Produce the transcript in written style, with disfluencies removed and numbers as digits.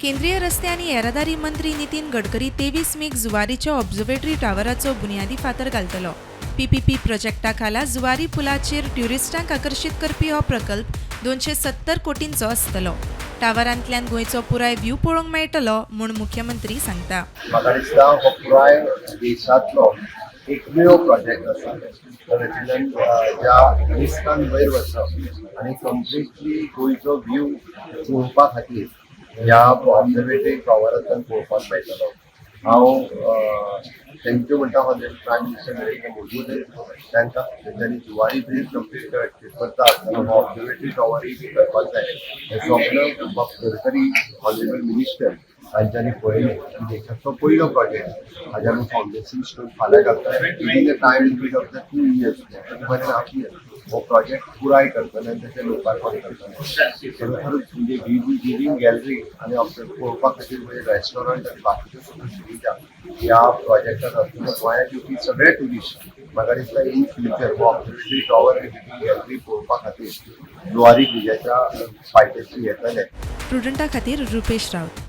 केंद्रीय रस्ते आनी येरादारी मंत्री नितीन गडकरी 23 मेक जुवारीच्या ऑब्झर्वेटरी टावराचो बुन्यादी फातर घालतलो. पीपीपी प्रोजेक्टा खाला जुवारी पुलाचेर ट्युरिस्टांक आकर्शीत करपी हो प्रकल्प 270 कोटींचो आसतलो. टावरांतल्यान गोंयचो पुराय व्यू पळोवंक मेळटलो म्हूण मुख्यमंत्री सांगता. म्हाका दिसता हो पुराय देशांतलो एकमेव प्रोजेक्ट आसा. तातूंतल्यान ज्या रिस्कान वयर वचप आनी कंप्लिटली गोंयचो व्यू पळोवपा खातीर ह्या ऑब्जर्वेटरी टॉवरांतल्यान पळोवपाक मेळटलो. हांव thank you म्हणटा honourable prime minister Narendra Modi तांकां, तेंच्यांनी जुवारी ब्रीज कंप्लीट करता आसतना हो ऑब्जर्वेटरी टॉवरूय बी करपाक जाय हें स्वप्न गडकरी ऑनरेबल मिनिस्टर तांच्यांनी पळयलें की देशाचो पयलो प्रोजेक्ट, हाज्या आमी फावंडेशन स्टोन फाल्यां घालता. Within the time limit of the 2 years, 1.5 year हो प्रोजेक्ट पुराय करतले आनी तेचें लोकार्पण करतले. खरोखरूच म्हणजे विविंग गॅलरी आनी पळोवपा खातीर म्हणजे रेस्टॉरंट आनी बाकीच्यो सगळ्यो सुविधा ह्या प्रोजेक्टात आसतल्यो. गोंयांत येवपी सगळे ट्युरिस्ट म्हाका दिसता इन फ्युचर हो ऑब्जर्वेटरी टॉवर आनी विविंग गॅलरी पळोवपा खातीर जुवारी ब्रिजाच्या पायथ्याशी येतले. प्रुडंटा खातीर रुपेश राऊत.